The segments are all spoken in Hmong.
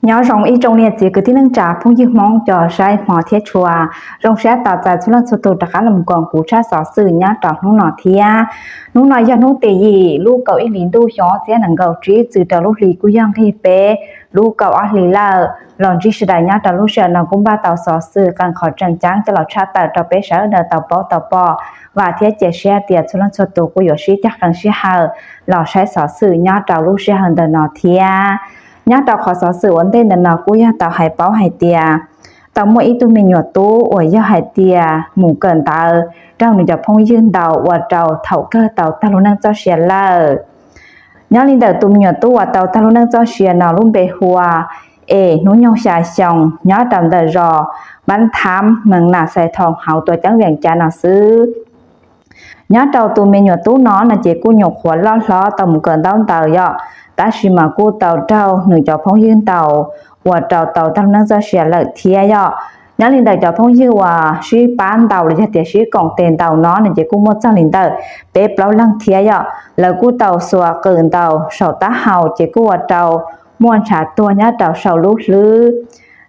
Nyob zoo ib tsoom niam txiv kwv tij neej tsa phooj ywg Hmoob cov saib hmov thiab tshua, zoo siab tos txais txhua leej txhua tus rov qab los koom kuv tshaj xov xwm nyob rau hnub no thiab. Hnub no yog hnub tim yim lub kaum ib hlis ntuj xyoo ob txhiab nees nkaum tsib, txwm rau lub hlis kuj yog nqig peb lub kaum ob hlis lawm. Los ntsib sawv daws nyob rau lub sij hawm no kuj npaj tau xov xwm qee qhov tseem ceeb coj los tshaj tawm rau peb sawv daws tau paub tau pom. Vam thiab cia siab tias txhua leej txhua tus kuj yuav sib cog qee sij hawm los saib xov xwm nyob rau lub sij hawm ntawm no thiab. Nyob rau qhov xov xwm ua ntej ntawm no kuj yog tau hais paub hais tias tau muaj ib tug me nyuam tub uas yog hais tias mus kawm ntawv raug nws cov phooj ywg ntaus ua rau thaum kawg tau tag lub neej txoj sia lawm. Nyob li ntawm tus me nyuam tub uas tau tag lub neej txoj sia no lub npe hu ua Es, hnub nyoog xya xyoo, nyob rau ntawm zos Npab Thab, mees Nas Xais Thoo, hauv tuam ceeb Vees Cas no xwb. Nyob rau tus me nyuam tub no no ces kuj nyuam qhuav loj hlob tau mus kawm ntaub ntawv yom, tab sis mas kuj tau raug nws cov phooj ywg ntaus ua rau tau tag lub neej txoj sia lawm thiab yom. Nyob li ntawm cov phooj ywg uas sib pab ntaus los yog tias sib koom tes ntaus no no ces kuj muaj txog li ntawm peb plaub leeg thiab yom. Lawv kuj tau xuas qws ntaus saum taub hau ces kuj ua rau muaj ntshav tuag nyob rau saum lub hlwb.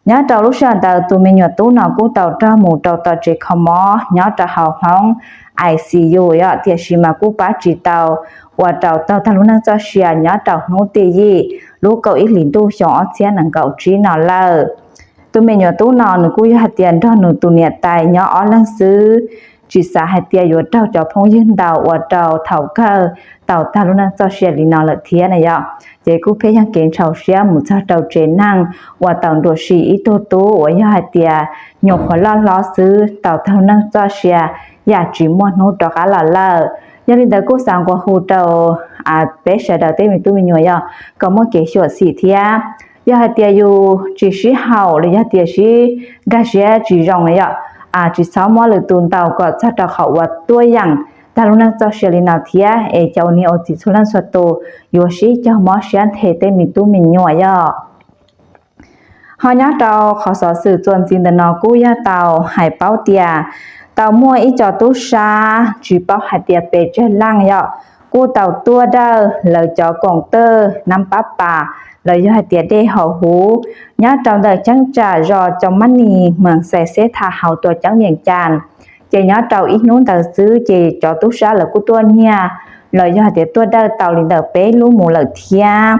Nyob rau lub sij hawm ntawd tus me nyuam tub no kuj tau raug mus rau tom tsev kho mob nyob rau hauv hoob I C U yom, tiam sis mas kuj pab tsis tau, ua rau tau tag lub neej txoj sia nyob rau hnub tim yim lub kaum ib hlis ntuj xyoo ob txhiab nees nkaum tsib no lawm. Tus me nyuam tub no nws kuj yog hais tias nrog nws tus niam tais nyob ob leeg xwb, tsis xav hais tias yuav raug cov phooj ywg ntaus ua rau thaum kawg tau tag lub neej txoj sia li no lawm thiab na yom. Ces kuj pheej yog kev ntxhov siab mus txog rau tsev neeg uas tau nruam sim ib tug tub uas yog hais tias nyuam qhuav loj hlob xwb tau tag lub neej txoj sia yam tsis muaj hnub rov qab los lawm. Yog li ntawd kuj xav nqua hu rau peb sawv daws tej me tub me nyuam yog kom muaj kev xyuam xim thiab. Yog hais tias yus tsis sib haum los yog tias sib nkag siab tsis zoo na yom, tsis txhob muab lwm tus ntaus kom txog rau qhov uas tuaj yeem tag lub neej txoj sia li no thiab es cov ua niam ua txiv txhua leej txhua tus yuav sib cog mob siab nthe tej me tub me nyuam yom. Ho nyob rau qhov xov xwm txuas ntxiv ntawm no kuj yog tau hais paub tias tau muaj ib co tub sab tsis paub hais tias pes tsawg leej yom, kuj tau tuaj dawj lawv cov koom twj nab pab pas los yog hais tias dej haus huv nyob rau ntawm cheeb tsam zos Coo Mab Nis, mees Xais Xeb Thas, hauv tuam ceeb Vees Cas. Ces nyob rau ib hnub ntawd xwb ces cov tub sab lawv kuj tuaj nyiag los yog hais tias tuaj dawj tau li ntawm peb lub mus lawm thiab.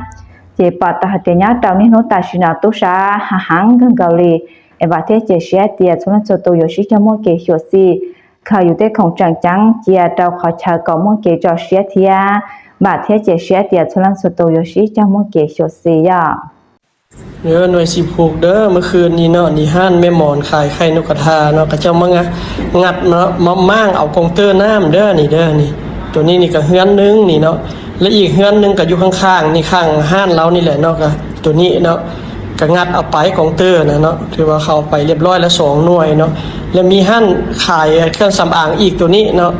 Ces pom tau hais tias nyob rau niaj hnub tam sim no tub sab hav heev kawg nkaus li, es vam thiab cia siab tias txhua leej txhua tus yuav sib cog muaj kev xyuam xim khaws yus tej khoom tseem ceeb cia rau qhov chaw kom muaj kev tso siab thiab. Vam thiab cia siab tias txhua leej txhua tus yuav sib cog muaj kev xyuam xim yom. หน่วยสิบหก เด้อ เมื่อคืนนี้เนาะ นี่ห้านแม่หมอนขายไข่นกกระทาเนาะ เขาเจ้ามางัด มาม่างเอากองเตอร์น้ำเด้อ นี่เด้อ นี่ ตัวนี้นี่ก็เฮือนหนึ่ง นี่เนาะ และอีกเฮือนหนึ่งก็อยู่ข้างๆ นี่ ข้างห้านเรานี่แหละเนาะ ก็ตัวนี้เนาะ ก็งัดเอาไปกองเตอร์นะเนาะ ถือว่าเขาเอาไปเรียบร้อยแล้วสองหน่วยเนาะ แล้วมีห้านขายเครื่องสำอางอีกตัวนี้เนาะ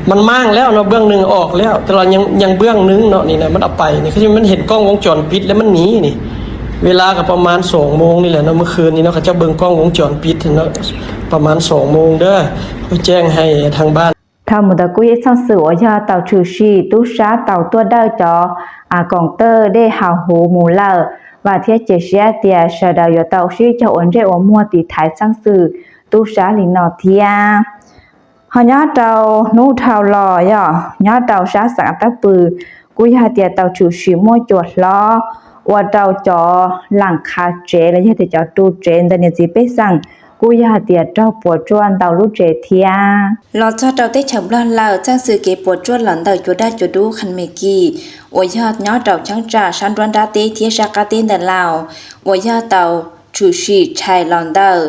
มันม่างแล้วเนาะ เบื้องหนึ่งออกแล้ว แต่เรายัง ยังเบื้องหนึ่งเนาะ นี่นะ มันเอาไป นี่ คือมันเห็นกล้องวงจรปิดแล้วมันหนี นี่ เวลาก็ประมาณสองโมงนี่แหละเนาะ เมื่อคืนนี้เนาะ เขาเจ้าเบิ่งกล้องวงจรปิดเนาะ ประมาณสองโมงเด้อ ก็แจ้งให้ทางบ้าน Dhau mus ntawd kuj yog txheej xwm uas yog tau tshwm sim tub sab tau tuaj dawj cov koom twj dej haus huv mus lawm. Vam thiab cia siab tias sawv daws yuav tau sib cog ua ntsej ua muag tiv thaiv txheej xwm tub sab li no thiab. Ho nyob rau hnub dhau los yog nyob rau sab xeev Ab Tab Pw kuj yog hais tias tau tshwm sim muaj cua hlob ua rau cov laam khav tsev los yog tias cov ru tsev ntawm niam txiv pej xeem kuj yog hais tias raug puas tsuaj ntau lub tsev thiab. Los txog rau teb chaws Nplog lawm, txheej xwm kev puas tsuaj los ntawm cua daj cua dub qhov me kis uas yog nyob rau cheeb tsam sab nruab nrab teb thiab sab qab teb ntawm Laus uas yog tau tshwm sim tshais los ntawm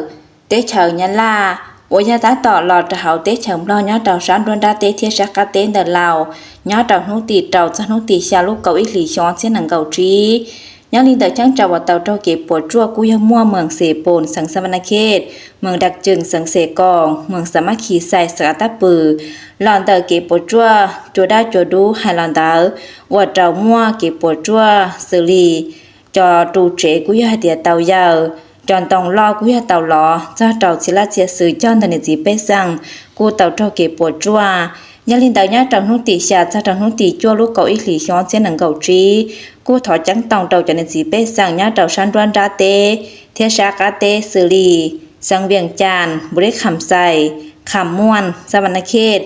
teb chaws Nyab Laj uas yog tab tom los rau hauv teb chaws Nplog nyob rau sab nruab nrab teb thiab sab qab teb ntawm Laus nyob rau hnub tim rau txog hnub tim xya lub kaum ib hlis xyoo ob txhiab nees nkaum tsib. Nyob li ntawm cheeb tsam uas tau raug kev puas tsuaj kuj yog muaj mees Xes Poos xeev Xa Ma Na Khes, mees Dak Cees xeev Xes Koos, mees Xa Mab Khis Xais xeev Ab Tab Pw. Los ntawm kev puas tsuaj cua daj cua dub hais los ntawd ua rau muaj kev puas tsuaj xws li cov ru tsev kuj yog hais tias tau yaws, cov ntoo loj kuj yog tau lov txog rau txhia laj txhia xwm cog ntawm niam txiv pej xeem kuj tau raug kev puas tsuaj. Yog li ntawd nyob rau hnub tim xya txog rau hnub tim cuaj lub kaum ib hlis xyoo ob txhiab nees nkaum tsib kuj thov ceeb toom rau cov niam txiv pej xeem nyob rau sab nruab nrab teb thiab sab qab teb xws li xeev Vias Cas, Npus Lis Kham Xais, Kham Muaj, Xas Vas Nas Khej,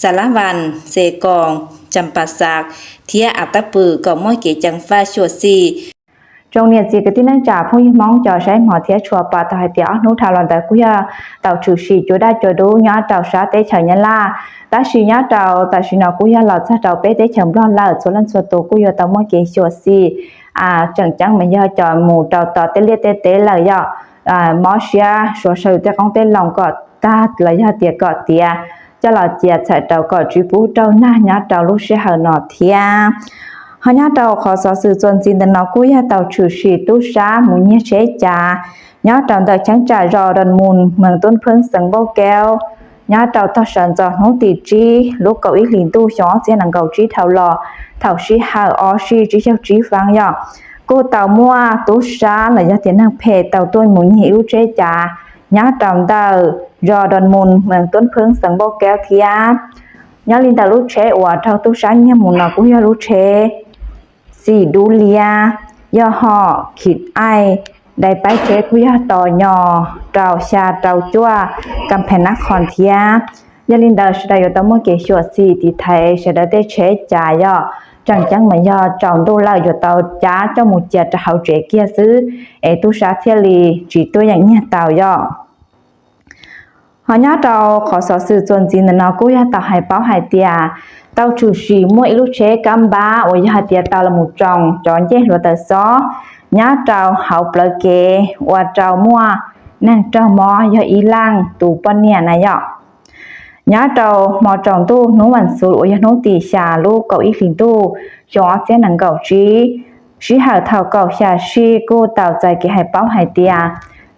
Xas Las Vas, Xes Koos, Cas Pas Xas thiab As Tab Pwm kom muaj kev ceev faj xyuam xim. Tsoom niam txiv kwv tij neej tsa phooj ywg Hmoob cov saib hmov thiab tshua pom tau hais tias ob hnub dhau los ntawd kuj yog tau tshwm sim cua daj cua dub nyob rau sab teb chaws Nyab Laj, tab sis nyob rau tam sim no kuj yog los txog rau peb teb chaws Nplog lawm, txhua leej txhua tus kuj yuav tau muaj kev xyuam xim. Tseem ceeb mas yog cov mus rau tom tej liaj tej teb lawm yog mob siab suav saw tej qoob tej loo kom tag los yog tias kom tiav coj los cia txhais rau kom tsis pub raug nag nyob rau lub sij hawm no thiab. Ho nyob rau qhov xov xwm txuas ntxiv ntawm no kuj yog tau tshwm sim tub sab mus nyiag tsheb cav nyob rau ntawm cheeb tsam zos Dos Mus, moos Tub Pheeb, xeev Npauj Kaub, nyob rau tog sawv ntxov hnub tim tsib lub kaum ib hlis ntuj xyoo ob txhiab nees nkaum tsib dhau los, thaum sij hawm ob sij tsib caug tsib feeb yog kuj tau muaj tub sab los yog tias neeg phem tau tuaj mus nyiag ib lub tsheb cav nyob rau ntawm zos Dos Mus, moos Tub Pheeb, xeev Npauj Kaub thiab. Nyob li ntawm lub tsheb uas raug tub sab nyiag mus no kuj yog lub tsheb xim dub liab, yog hom khim aij, dai paib tsheb kuj yog tos nyo rau xya rau cuaj, kam phem nab qhos thiab. Yog li ntawd sawv daws yuav tau muaj kev xyuam xim tiv thaiv sawv daws tej tsheb cav yog tseem ceeb mas yog tsaus ntuj lawm yuav tau cab coj mus cia rau hauv tsev kiag xwb, es tub sab thiaj li tsis tuaj yeem nyiag tau yog. Ho nyob rau qhov xov xwm txuas ntxiv ntawm no kuj yog tau hais paub hais tias tau tshwm sim muaj ib lub tsheb kab npab uas yog hais tias tau los mus tsoo cov ncej hluav taws xob nyob rau hauv plawv kev ua rau muaj neeg raug mob yog ib leeg tus poj niam na yom. Nyob rau hmo tsaus ntuj hnub vas xuv uas yog hnub tim xya lub kaum ib hlis ntuj xyoo ob txhiab nees nkaum tsib, sij hawm thaum kaum xya sij kuj tau txais kev hais paub hais tias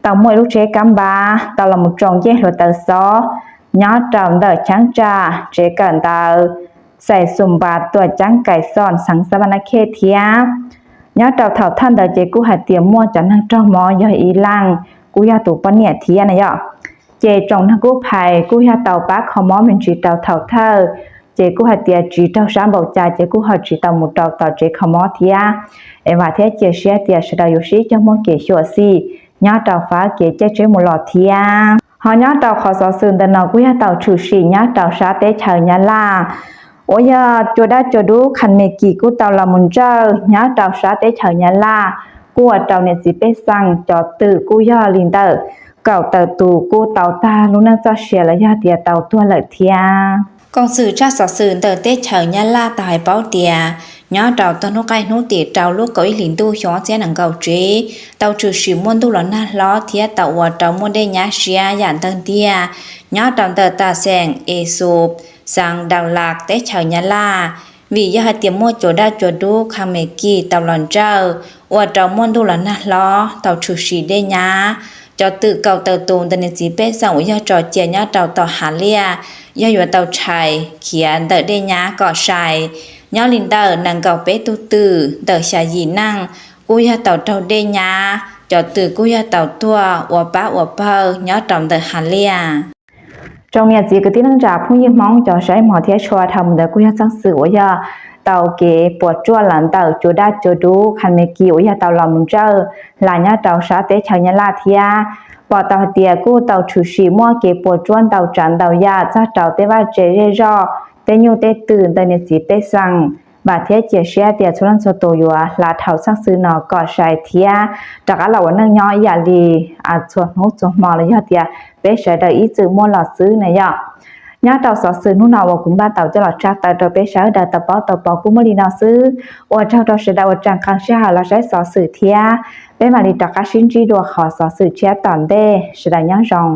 tau muaj ib lub tsheb kab npab tau los mus tsoo ncej hluav taws xob nyob rau ntawm cheeb tsam tsev kawm ntawv Xais Xum Npas, tuam ceeb Kais Xoos, xeev Xas Vas Nas Khej thiab. Nyob rau thaum thawj ntawd ces kuj hais tias muaj cov neeg raug mob yog ib leeg kuj yog tus poj niam thiab na yom. Ces tsoom neeg kub phais kuj yog tau pab kho mob me ntsis rau thaum thawj, ces kuj hais tias tsis raug sab npaum cas ces kuj ho tsis tau mus rau tom tsev kho mob thiab. Es vam thiab cia siab tias sawv daws yuav sib cog muaj kev xyuam xim nyob rau fab kev caij tsheb mus los thiab. Ho nyob rau qhov xov xwm ntawm no kuj yog tau tshwm sim nyob rau sab teb chaws Nyab Laj uas yog cua daj cua dub Khas Mes Kis kuj tau los mus ntsawj nyob rau sab teb chaws Nyab Laj, kuj ua rau niam txiv pej xeem cov twm kuj yog li ntawm kaum tawm tus kuj tau tag lub neej txoj sia los yog tias tau tuag lawm thiab. Koom xwm tshaj xov xwm ntawm teb chaws Nyab Laj tau hais paub tias nyob rau tog hnub qaij hnub tim rau lub kaum ib hlis ntuj xyoo ob txhiab nees nkaum tsib tau tshwm sim muaj ntuj los nag hlob thiab tau ua rau muaj dej nyab siab yam ntawg ntiag nyob rau ntawm tas xeem Es Xus, xeev Dav Las, teb chaws Nyab Laj. Vim yog hais tias muaj cua daj cua dub Khas Mes Kis tau los ntsawj ua rau muaj ntuj los nag hlob tau tshwm sim dej nyab, cov twm kaum tawm tus ntawm niam txiv pej xeem uas yog tso cia nyob rau tom hav liaj yog yuav tau tshais khiav ntawm dej nyab kom sai. Nyob li ntawm nees nkaum peb tug twm ntawm xya yim neej kuj yog tau raug dej nyab, cov twm kuj yog tau tuag ua pab ua pawg nyob rau ntawm hav liaj. Tsoom niam txiv kwv tij neej tsa phooj ywg Hmoob cov saib hmov thiab tshua, dhau mus ntawd kuj yog txheej xwm uas yog tau kev puas tsuaj los ntawm cua daj cua dub Khas Mes Kis uas yog tau los mus ntsawj hla nyob rau sab teb chaws Nyab Laj thiab. Pom tau hais tias kuj tau tshwm sim muaj kev puas tsuaj ntau tsav ntau yam txog rau tej vaj tse zej zog, tej nyuj tej twm ntawm niam txiv pej xeem. Vam thiab cia siab tias txhua leej txhua tus yuav hla dhau txheej xwm no kom sai thiab rov qab los ua neej nyob ib yam li txhua hnub txhua hmo los yog tias peb sawv daws ib txwm muaj los xwb na yom. Nyob rau xov xwm hnub no uas kuv npaj tau coj los tshaj tawm rau peb sawv daws tau paub tau pom kuj muaj li no xwb. Ua tsaug rau sawv daws uas tseem qee sij hawm los saib xov xwm thiab peb mam li rov qab sib ntsib dua qhov xov xwm tshiab tom ntej, sawv daws nyob zoo.